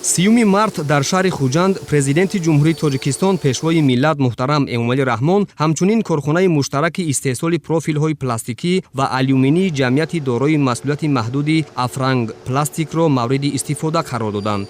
30 март дар шаҳри Хуҷанд Президенти Ҷумҳурии Тоҷикистон, Пешвои миллат муҳтарам Эмомалӣ Раҳмон ҳамчунин корхонаи муштараки истеҳсоли профилҳои пластикӣ ва алюминии ҷамъияти дорои масъулияти маҳдуди Афранг Пластикро мавриди истифода қарор доданд.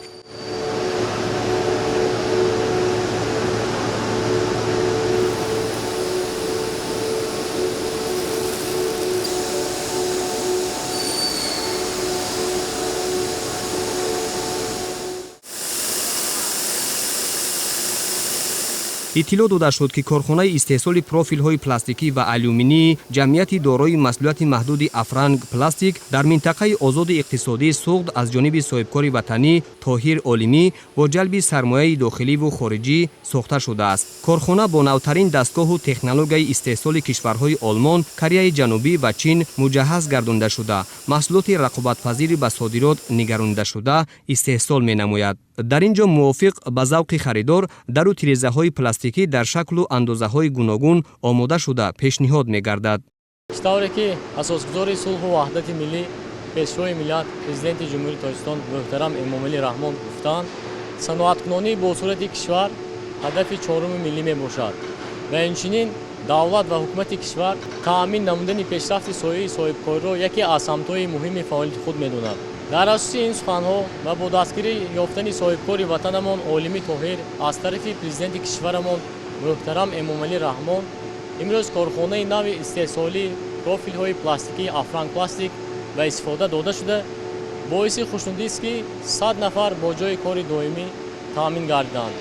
Иттилоъ дода шуд, ки корхонаи истеҳсоли профилҳои пластикӣ ва алюминии ҷамъияти дорои масъулияти маҳдуди Афранг Пластик дар минтақаи озоди иқтисодии Суғд аз ҷониби соҳибкори ватанӣ Тоҳир Олимӣ бо ҷалби сармояи дохиливу хориҷӣ сохта шудааст. Корхона бо навтарин дастгоҳу технологияи истеҳсоли кишварҳои Олмон, Кореяи Ҷанубӣ ва Чин муҷаҳҳаз гардонида шуда, маҳсулоти рақобатпазири ба содирот нигаронидашуда истеҳсол менамояд. Дар ин ҷо мувофиқ ба завқи харидор дару тирезаҳои пластикӣ дар шаклу андозаҳои гуногун омода шуда пешниҳод мегардад. Чӣ тавре ки асосгузори сулҳу ваҳдати миллӣ, Пешвои миллат, Президенти Ҷумҳурии Тоҷикистон муҳтарам Эмомалӣ Раҳмон гуфтанд, саноаткунонии босуръати кишвар ҳадафи чоруми миллӣ мебошад ва инчунин давлат ва ҳукумати кишвар таъмин намудани пешрафти соҳаи соҳибкориро яке аз самтҳои муҳими фаъолияти худ медонад. Дар асоси ин суханҳо ва бо дастгирӣ ёфтани соҳибкори ватанамон Олимӣ Тоҳир аз тарафи президенти кишварамон муҳтарам Эмомалӣ Раҳмон имрӯз корхонаи нави истеҳсолии профилҳои пластикии Афрангпластик ба истифода дода шуда, боиси хушнудист, ки 100 нафар бо ҷойи кори доимӣ таъмин гардиданд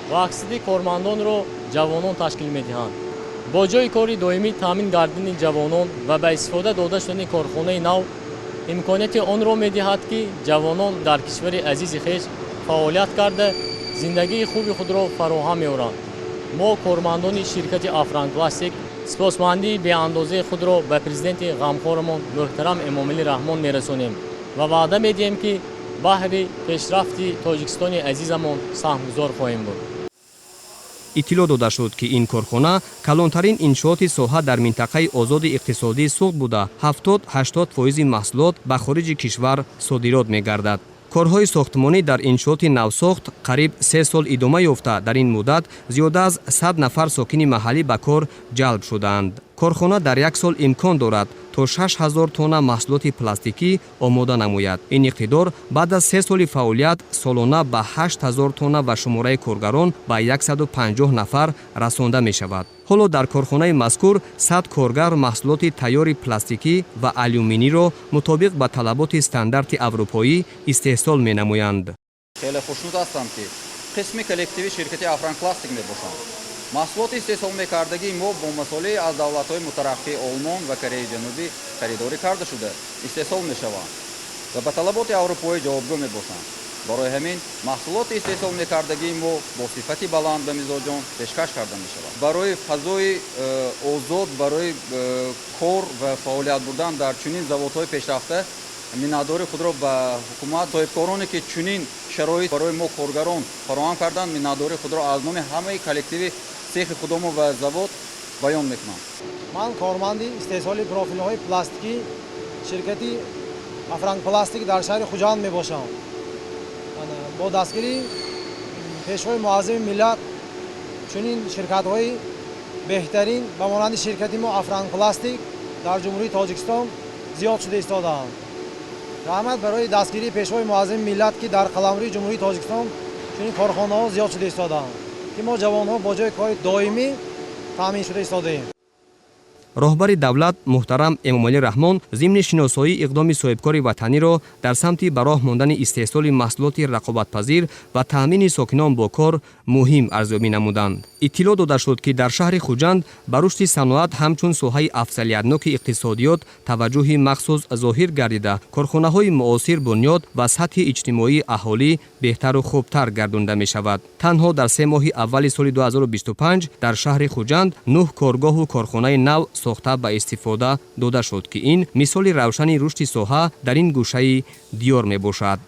ва аксарияти кормандонро ҷавонон ташкил медиҳанд. Бо ҷойи кори доимӣ таъмин гардидани ҷавонон ва ба истифода дода шудани корхонаи нав имконияти онро медиҳад, ки ҷавонон дар кишвари азизи хеш фаъолият карда, зиндагии хуби худро фароҳам меоранд. Мо, кормандони ширкати Афрангпластик, сипосмандии беандозаи худро ба президенти ғамхорамон муҳтарам Эмомалӣ Раҳмон мерасонем ва ваъда медиҳем, ки баҳри пешрафти Тоҷикистони азизамон саҳмгузор хоҳем буд. Иттилоъ дода шуд, ки ин корхона калонтарин иншооти соҳа дар минтақаи озоди иқтисодии Суғд буда, 70-80 фоизи маҳсулот ба хориҷи кишвар содирот мегардад. Корҳои сохтмонӣ дар иншооти навсохт қариб 3 сол идома ёфта, дар ин муддат зиёда аз 100 нафар сокини маҳаллӣ ба кор ҷалб шудаанд. Корхона дар як сол имкон дорад то 6000 тонна маҳсулоти пластикӣ омода намояд. Ин иқтидор баъд аз 3 соли фаъолият солона ба 8000 тонна ва шумораи коргарон ба 150 нафар расонда мешавад. Ҳоло дар корхонаи мазкур 100 коргар маҳсулоти тайёри пластикӣ ва алюминиро мутобиқ ба талаботи стандарти аврупоӣ истеҳсол менамоянд. Хеле хушнуд ҳастам, ки қисми коллективи ширкати Афранпластик мебошам. Маҳсулоти истеҳсол мекардагии мо бо масолеҳ аз давлатҳои мутараққии Олмон ва Кореяи Ҷанубӣ харидорӣ карда шуда истеҳсол мешаванд ва ба талаботи аврупоӣ ҷавобгӯ мебошанд. Барои ҳамин маҳсулоти истеҳсол мекардагии мо бо сифати баланд ба мизоҷон пешкаш карда мешавад. Барои фазои озод, барои кор ва фаъолият бурдан дар чунин заводҳои пешрафта миннатдории худро ба ҳукумат, соҳибкороне, ки чунин шароит барои мо коргарон фароҳам карданд, миннатдории худро аз номи ҳамаи коллективи цехи худомо ва завод баён мекунам. Ман корманди истеҳсоли профилҳои пластикӣ ширкати Афрангпластик дар шаҳри Хуҷанд мебошам. Бо дастгирии Пешвои муаззами миллат чунин ширкатҳои беҳтарин ба монанди ширкати мо Афрангпластик дар Ҷумҳурии Тоҷикистон зиёд шуда истодаанд. Раҳмат барои дастгирии Пешвои муаззами миллат, ки дар қаламрӯи Ҷумҳурии Тоҷикистон чунин корхонаҳо зиёд шуда истодаанд, ки мо ҷавонҳо бо ҷои кори доимӣ таъмин шуда истодаем. Роҳбари давлат муҳтарам Эмомалӣ Раҳмон зимни шиносоии иқдоми соҳибкори ватаниро дар самти ба роҳ мондани истеҳсоли маҳсулоти рақобатпазир ва таъмини сокинон бо кор муҳим арзёбӣ намуданд. Иттилоъ дода шуд, ки дар шаҳри Хуҷанд ба рушди саноат ҳамчун соҳаи афзалиятноки иқтисодиёт таваҷҷӯҳи махсус зоҳир гардида, корхонаҳои муосир бунёд ва сатҳи иҷтимоии аҳолӣ беҳтару хубтар гардонда мешавад. Танҳо дар 3 моҳи аввали соли 2025 дар шаҳри Хуҷанд нӯҳ коргоҳу корхонаи нав сохта ба истифода дода шуд, ки ин мисоли равшани рушди соҳа дар ин гӯшаи диёр мебошад.